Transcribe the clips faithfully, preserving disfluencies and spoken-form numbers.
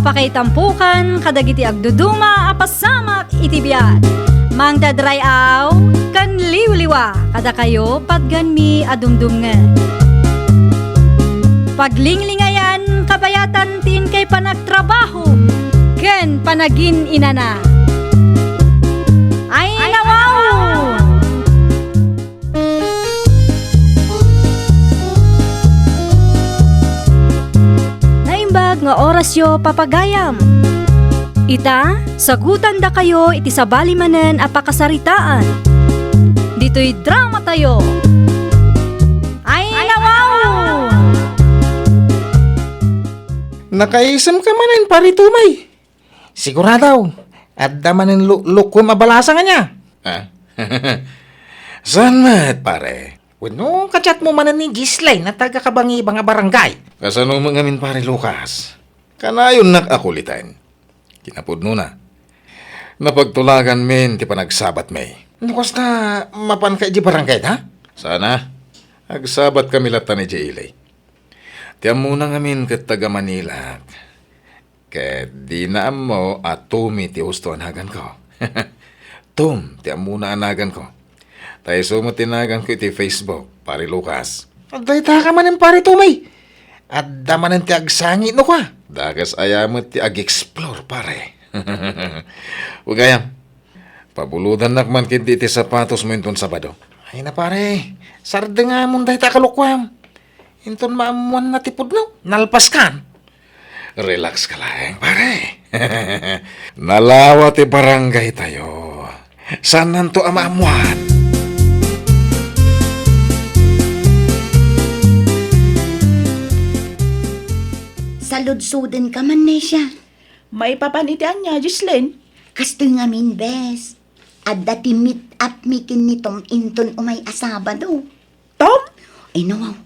Pakaitampokan kadagiti agduduma a pasamak iti biag. Mangted ray-aw ken liwliwa kadakayo patganmi a dumdumngeg. Paglinglingayan kabayatan ti inkay panagtrabaho ken panagin-inana. Ay, nawaw! Naimbag nga orasyo, papagayam. Ita, sagutandakayo iti sabali manen a pakasaritaan. Ditoy dramatayo. Ay, nawaw! Nakaisem ka manen, Pare Tumay. Sigurado, adda manen lu-, lukuem a balasa nga niya. Ah? Saan met, pare? Wenno, ka-chat mo manen ni Gislay na taga-Kabangibang a barangay? Kasano met ngamin, Pare Lucas? Kanayonnak a kuliten. Kinapudnona, napagtulaganmin ti panagsabatmi. No kasta, mapanka idiay barangay da? Sana. Agsabat kami latta idiay ili. Ti ammona ngamin ket taga-Manila. Ket dina ammo a Tommy ti husto a naganko. Tom ti ammona a naganko. Ta isu met ti naganko iti Facebook, Pare Lucas. Dayta ka manen, Pare Tommy. Adda manen ti agsangi no kua. Dakes aya met ti ag-explore, pare. Ugayam, pabulodannak man ketdi iti sapatosmo inton Sabado. Ay na, pare, sardengamon dayta a kalukuam. Inton maammuanna ti pudno, nalpaskan. Relax ka laeng, pare. Nalawa ti barangay tayo. Saannanto a maammuan. Saludsodenka man, Nesia. Maipapan iti ania, Gislin? Kastoy ngamin, bes. Adda ti meet up mi ken ni Tom inton umay a Sabado. Tom? Ay, nawaw.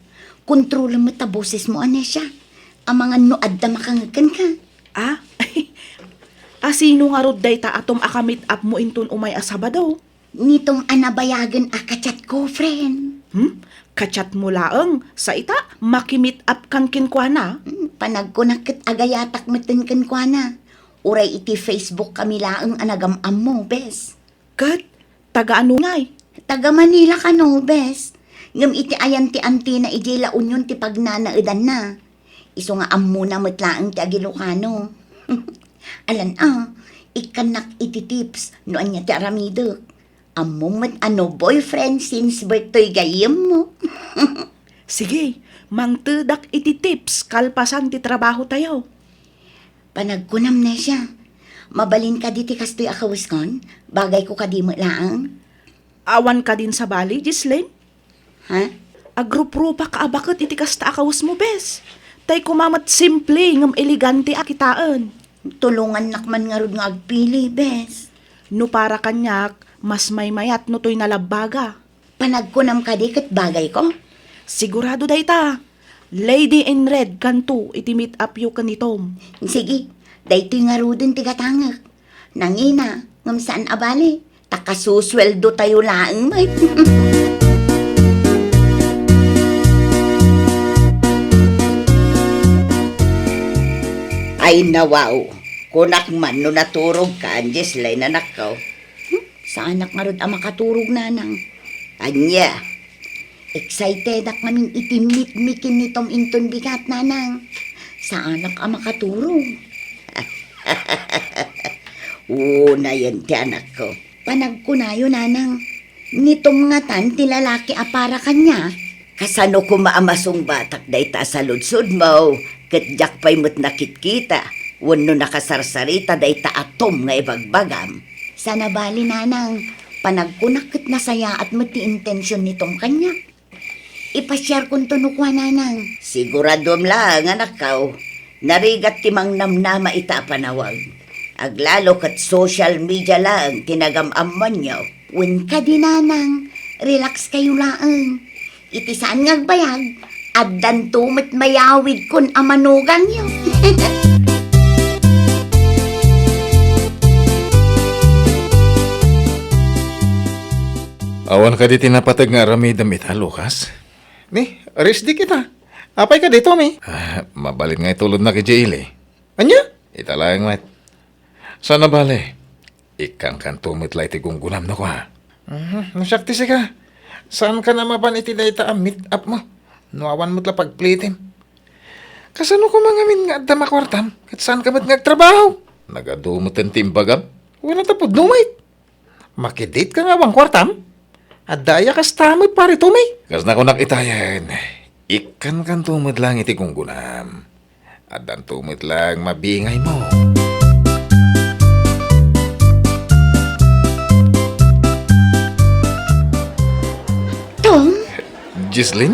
Kontrolem met ta bosesmo, Anesia. Amangan no adda makangeg kenka. Ah? A sino ngarud dayta a Tom a ka-meet up mo inton umay a Sabado? Ni Tom a nabayagen a ka-chat ko, friend. Hmm? Ka-chat mo laeng? Sa ita, maki-meet up kan kenkuana? Hmm, panagkunak ket agayatak metten kenkuana. Uray iti Facebook kami laeng a nagam-ammo, bes. Ket taga-ano ngay? Taga-Manila kano, bes. Ngem iti ayan ti antina idiay La Union ti pagnanaedanna. Isu nga ammona met laeng ti ag-Ilocano. Alan a, ikkannak iti tips no ania ti aramidek. Ammom met a no boyfriend since birth toy gayyemmo. Sige, mangtedak iti tips kalpasan ti trabaho tayo. Panagkunam, Nesia. Mabalin kadi ti kastoy a kaweskon? Bagayko kadi met laeng? Awan kadin sabali, Gislin? Ha? Agruprupa ka a baket iti kasta a kawesmo, bes. Tay kuma met simple ngem elegante a kitaen. Tulongannak man ngarud nga agpili, bes. No para kaniak, mas maymayat no toy nalabbaga. Panagkunam kadi ket bagayko? Sigurado dayta. Lady in Red kanto iti meet up yo ken ni Tom. Sige, daytoy ngaruden ti gatangek. Nangina, ngem saan a bale, ta kasusueldo tayo laeng met. Ay, nawaw. Kunak man no naturog ka, Angeles, lay nanakkaw. Hmm? Saanak ngarud a makaturog, nanang. Ania? Excitedak ngamin iti meet mi ken ni Tom inton bigat, nanang. Saanak a makaturog. Unayen ti anakko. Panagkunayo, nanang. Ni Tom ngatan ti lalaki a para kaniak. Kasano koma a masungbatak dayta a saludsodmo, ket diak pay met nakitkita wenno nakasarsarita dayta a Tom nga ibagbagam? Saan a bale, nanang, panagkunak ket nasayaat met ti intension ni Tom kaniak. Ipasiarkonto no kua, nanang. Siguradom laeng, anakkaw. Narigat ti mangnamnama ita a panawag. Aglalo ket social media laeng ti nagam-ammoanyo. Wen kadi, nanang, relax kayo laeng. Iti saan nga agbayag, addanto met mayawidkon a manugangyo. Awan kadi ti napateg nga aramidem ita, Lucas? Ni, resdi kita. Apay kadi, Tommy? Ah, mabalin nga itulodnak idiay ili. Ania? Ita laeng met. Saan a bale, ikkankanto met la iti gunggonam no kua. Mhm, no siak ti sika, saankan a mapan iti dayta a meet up mo. No awan met la pagplitim. Kasano koma ngamin nga adda makuartam, ket saanka met nga agtrabaho? Nagadu met ti imbagam. Wala ta pudno met. Makidate ka nga awan kuartam? Adda aya kasta met, pare Tommy? Kas nakunak itayen, ikkankanto met lang iti gunggonam. Addanto met lang mabingay mo. Tom? Jesslyn?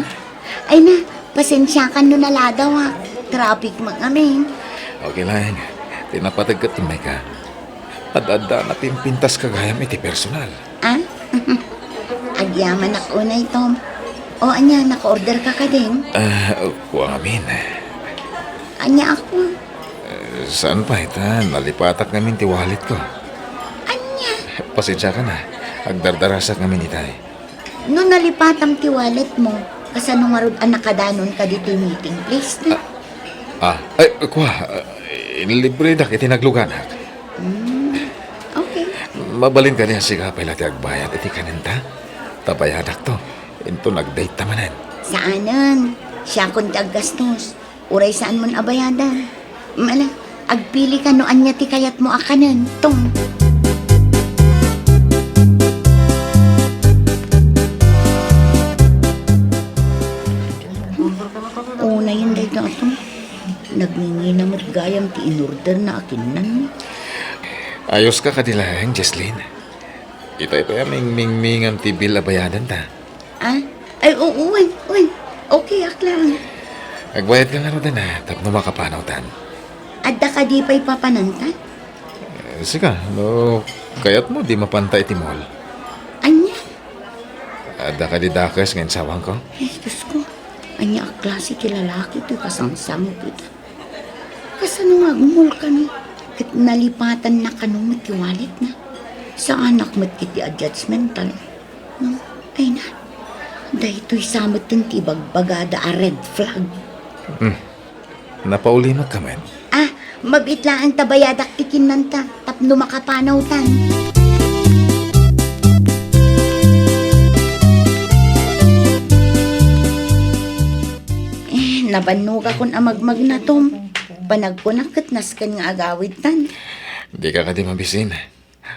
Ay na, pasensiakan no naladawak. Traffic met ngamin. Okay lang. Ti napateg ket mayka. Ad-adda napimpintas ka gayam iti personal. Ah? Agyamanak unay, Tom. O ania, naka-order ka kadin? Ah, kua ngamin. Ania ako? Eh, saan pay ta, nalipatak ngamin ti wallet ko. Ania? Pasensiakan a. Agdardarasak ngamin itay. No nalipatam ti wallet mo, kasano ngarud a nakadanonka ditoy meeting place, no? Ah, ah, ay, kua, ah, inlibredak iti nagluganak. Hmm, okay. Mabalin kadi a sika pay la ti agbayad iti kanenta? Ta bayadakto, inton nag-date ta manen. Saanen, siakon ti aggastos. Uray saanmon a bayadan. Mala, agpili ka no ania ti kayatmo a kanen, Tom. Unayen dayta, Tom. Nagngingina met gayam ti inorderna a kinnan. Ayoska kadi laeng, Jesslyn? Itay pay a mingmingmingam ti bill a bayadanta. Ah? Ay, oo, wen, wen. Okay, ak lang. Agbayad ka ngaruden a, tapno makapanawtan. Adda kadi pay papananta? Eh, sika, no kayatmo, di mapanta iti mall. Ania? Adda kadi dakes nga insawangko? Ay, Diyos ko. Ania a klase ti lalaki ti kasangsango kita? Kasano nga agmulkan? Ket nalipatanna kano met ti walletna. Saanak met iti a judgmental. No? Ay na. Daytoy sa met ti ibagbagada a red flag. Hmm. Napaulimek ka met? Ah, mabit laeng ta bayadak ti kinnanta tapno makapanawtan. Eh, nabannogakon a magmagna, Tom. Panagkunak ket nasken nga agawidtan. Dika kadi mabisin.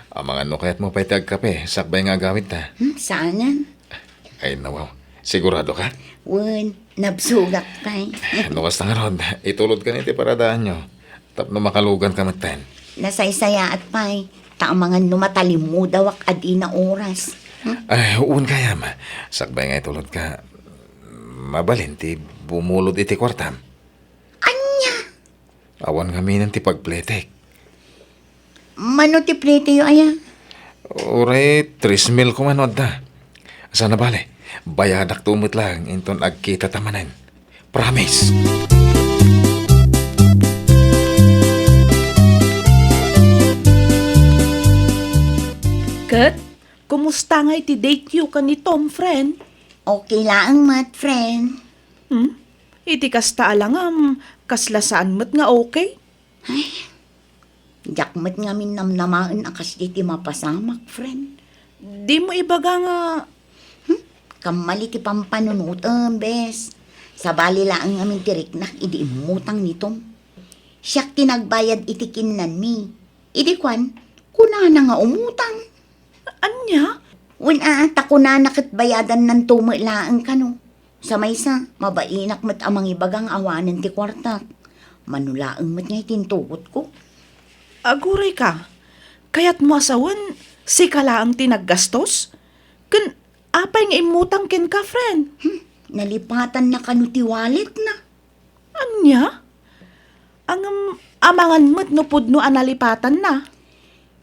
Amangan no kayatmo pay ti agkape, sakbay nga agawidta. Hmm, saanen? Ay, nawaw. Sigurado ka? Wen, nabsogak pay. No kasta ngarud, itulodkan iti paradaanyo. Tapno makaluganka metten. Nasaysayaat pay, ta amangan no matalimudawak a dina oras. Hmm? Ay, wen gayam. Sakbay nga itulodka, mabalin ti bumulod iti kuartam. Ania? Awan ngaminen ti pagpletek. Mano ti pleteyo aya? Uray tres mil koma no adda. Saan a bale, bayadakto met laeng inton agkitata manen. Promise! Ket, kumusta ngay ti date-yo ken ni Tom, friend? Okay laeng met, friend. Hmm? Iti kasta a langam, kasla saan met nga okay? Ay, diak met ngamin namnamaen a kasdi ti mapasamak, friend. Dimo ibaga nga... Hmm? Kammali ti pampanunotem, bes. Sabali laeng ngamin ti riknak idi immutang ni Tom. Siak ti nagbayad iti kinnanmi. Idi kuan, kunana nga umutang. Ania? Wen, a, ta kunana ket bayadannanto met laeng kano. Sa maysa, mabainak met a mangibaga nga awanen ti kuartak. Mano laeng met nga iti intugotko. Aguray ka, kayatmo a sawen, sika laeng ti naggastos? Ken apay nga immutang kenka, friend? Hmm, nalipatanna kano ti walletna. Ania? Ngem amangan met no pudno a nalipatanna.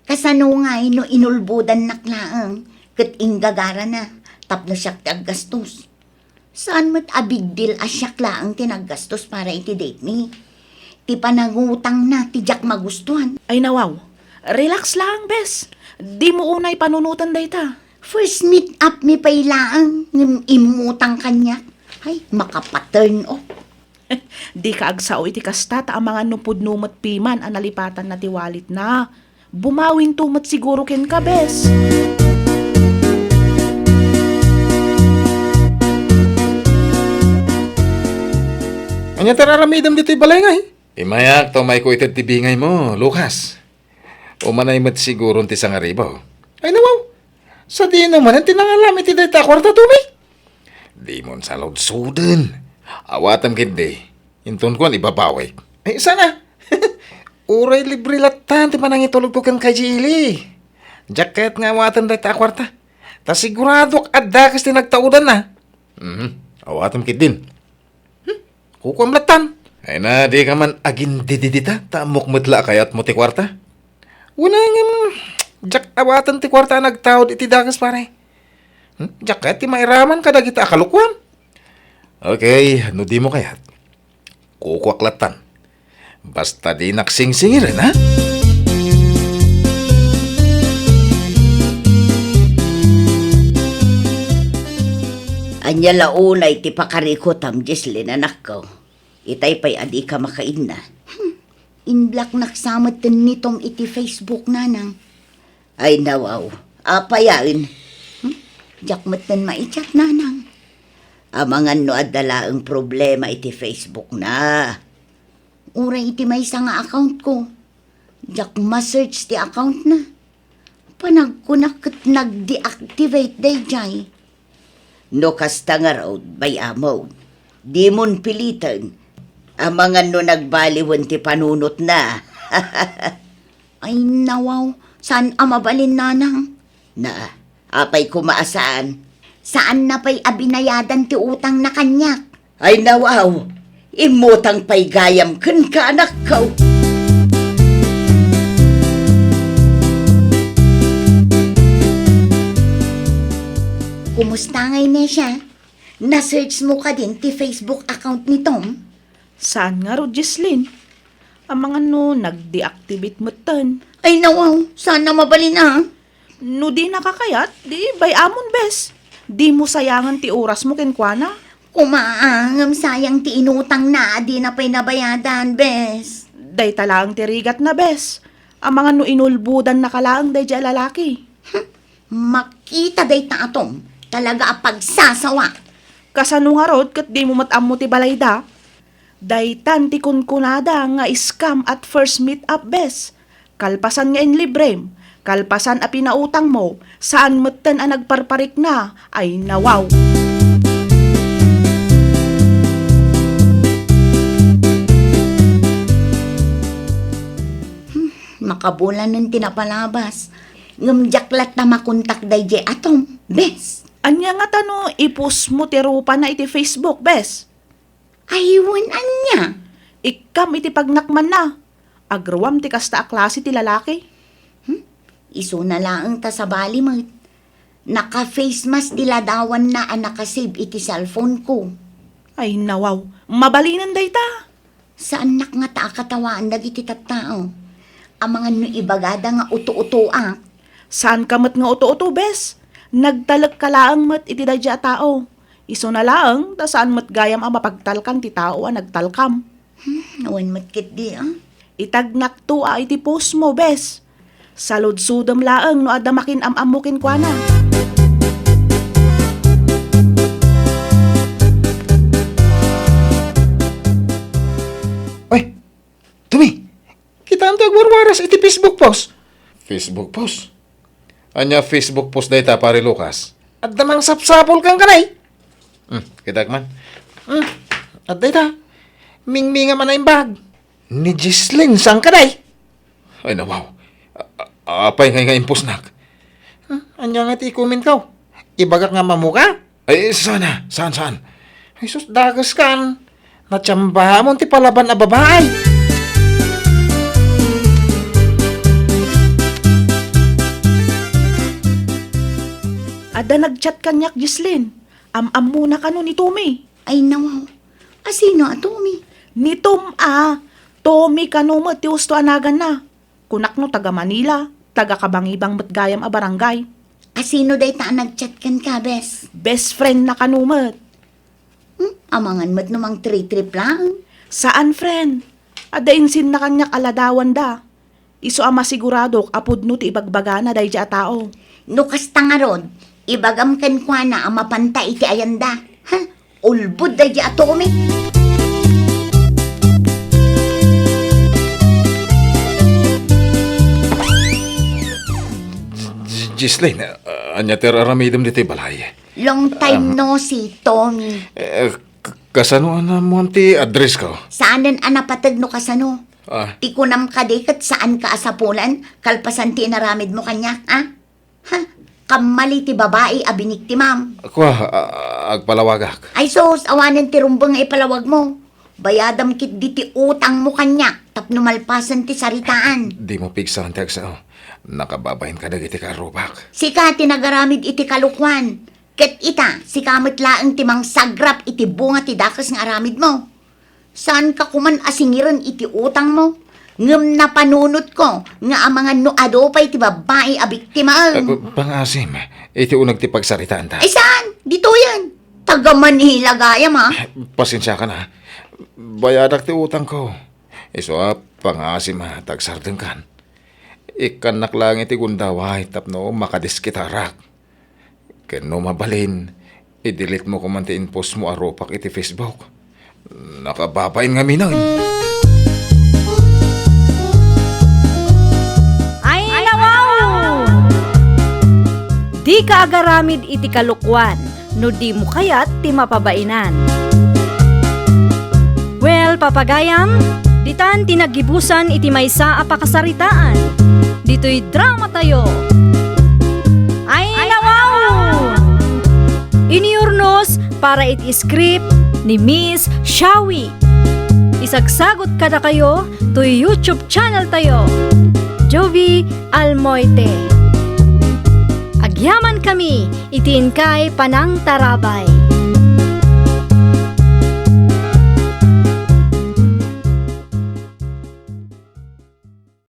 Kasano ngay no inulbodannak laeng ket inggagarana tapno siak ti aggastos? Saan met a big deal a siak laeng ti naggastos para iti date mi. Ti panangutangna ti diak magustuhan. Ay nawaw, relax laeng, bes. Dimo unay panunoten dayta. First meet up mi pay laeng ngem immutang kaniak. Ay, makapa-turn off. Dika agsao iti kasta, ta amangan no pudno met piman a nalipatanna ti walletna. Bumawinto met siguro kenka, bes. Ania ti ar-aramidem ditoy balay ngay? Imayak ta umayko ited ti bingaymo, Lucas. Umanay met siguron ti sangaribu. Ay, nawaw. Sadino manen ti nangalam iti dayta a kuarta, Tommy? Dimon saludsuden. Awatem ketdi. Inton kuan, ibabawik. Ay, sana. Uray libre lattan ti panangitulogko ken kay Jilly. Diak kayat nga awaten dayta a kuarta. Ta siguradok adda kas ti nagtaudanna. Mhm. Awatem ketdin. Hmm? Kukuam lattan. Ay na, dika man agindididita, ta ammok met la a kayatmo ti kuarta. Wen, ngem, diak awaten ti kuarta a nagtaud iti dakes, pare. Hmm? Diak kayat ti mairaman kadagita a kalukuam. Okay, no dimo kayat, kukuak lattan. Basta dinak singsingiren, ha? Ania la unay ti pakarikutam, Jesselyn, anakko? Itay pay a dika makainna. Hmm. In-blocknak sa metten ni Tom iti Facebook, nanang. Ay, nawaw. Apay a wen? Hmm? Diak metten mai-chat, nanang. Amangan no adda laeng problema iti Facebook na. Uray iti maysa nga account ko. Diak ma-search ti account na. Panagkunak ket nag-deactivate daydiay. No kasta ngarud, bay-amon, dimon piliten. Amangan no nagbaliwen ti panunotna. Ay, nawaw, saan a mabalin, nanang? Na, apay koma a saan? Saanna pay a binayadan ti utangna kaniak. Ay, nawaw, immutang pay gayam kenka, anakko. Kumusta ngay, Nesia? Na-search mo kadin ti Facebook account ni Tom? Saan ngarud, Jesselyn? Amangan no nag-deactivate metten. Ay, nawaw, saan a mabalin a. No dinaka kayat, di bay-amon, bes. Dimo sayangen ti orasmo kenkuana. Koma a, ngem sayang ti inutangna a dina pay nabayadan, bes. Dayta laeng ti rigatna, bes. Amangan no inulbodannaka laeng daydiay a lalaki. Hmm, makita dayta a Tom, talaga a pagsasawa. Kasano ngarud ket dimo met ammo ti balayda? Daytan ti kunkunada nga scam at first meet-up, bes. Kalpasan nga inlibrem, kalpasan a pinautangmo, saan metten a nagparparikna, ay nawaw. Hmm, makabulanen ti napalabas. Ngem diak latta makontak daydiay a Tom, bes. Ania ngata no i-post mo ti rupana iti Facebook, bes? Ay, wen, ania? Ikkam iti pagnakmanna. Agruam ti kasta a klase ti lalaki. Hmm? Isuna laeng ta sabali met. Naka-face mask ti ladawanna a naka-save iti cellphone ko. Ay, nawaw. Mabalinen dayta. Saannak ngata a katawaan dagiti tattao. Amangan no ibagada nga uto-utoak. Saanka met nga uto-uto, bes. Nagtalekka laeng met iti daydiay a tao. Isuna laeng ta saan met gayam a mapagtalkan ti tao a nagtalkam. Hmm, awan met ketdi, a. Itagnakto a iti post mo, bes. Saludsodem laeng no adda makin-am-ammo kenkuana. Oy, Tommy, kitaem ti agwarwaras iti Facebook post. Facebook post? Ania Facebook post dayta, Pare Lucas? Adda mangsapsapul kenka, nay. Hmm, kitak man. Hmm, adda ita. Mingmingam a naimbag. Ni Jesselyn, saan ka, nay? Ay, nawaw. A-, a-, apay ngay nga impostnak? Hmm, ania nga ti i-comment ko? Ibagak nga mamuka? Ay, saan a? Saan, saan? Ay, sus, dakes kan. Natiambaamon ti palaban a babae. Adda nag-chat kaniak, Jesselyn. Am-ammona kano ni Tommy. Ay, nawaw. Asino a Tommy? Ni Tom a. Tommy kano met ti usto a naganna. Kunak no taga Manila, taga kabangibang met gayam a barangay. Asino dayta a nag-chat kenka, bes? Best friend na kano met. Hmm, amangan met no mangtritrip laeng. Saan, friend. Adda insinna kaniak a ladawanda. Isu a masiguradok a pudno ti ibagbagana daydi a tao. No kasta ngarud, ibagam kenkuana a mapanta iti ayanda. Ha? Ulbod daydi a Tommy. J-, J-, Jesslyn, uh, ania ti ar-aramidem ditoy balay? Long time Um, no see, Tommy. Eh, k-, kasano a naammoam ti address ko? Saanen a napateg no kasano. Ah. Ti kunam kadi ket saanka a sapulan kalpasan ti inaramidmo kaniak, a? Ha? Kammali ti babai a biniktimam. Kua, a-, agpalawagak. Ay sus, awanen ti rumbeng nga ipalawagmo. Bayadam ketdi ti utangmo kaniak tapno malpasen ti saritaan. Dimo pigsaan ti agsao. Nakababain kadagiti kaarrubak. Sika ti nagaramid iti kalokuan. Ket ita, sika met laeng ti mangsagrap iti bunga ti dakes nga aramidmo. Saanka koman a singiren iti utangmo, ngem napanunotko nga amangan no adu pay ti babbai a biktimaem. Ah, pangasim, iti uneg ti pagsaritaanta. Ay saan? Ditoyen. Taga Manila gayam, a. Pasensiakan, a. Bayadak ti utangko. Isu a pangasim a ta agsardengkan. Ikkannak laeng iti gundaway tapno makadiskitarak. Ken no mabalin, i-delete mo koman ti inpostmo a rupak iti Facebook. Nakababain ngamin. Ay, nawaw! Dika agaramid iti kalokuan no dimo kayat ti mapabainan. Well, papagayam, ditan ti nagibusan iti maysa a pakasaritaan. Ditoy dramatayo. Ay, nawaw! Inurnos para iti script ni Miss Shawi. Isagsagut kadakayo toy YouTube channel tayo, Jovi Almoite. Agyaman kami iti inkay panangtarabay.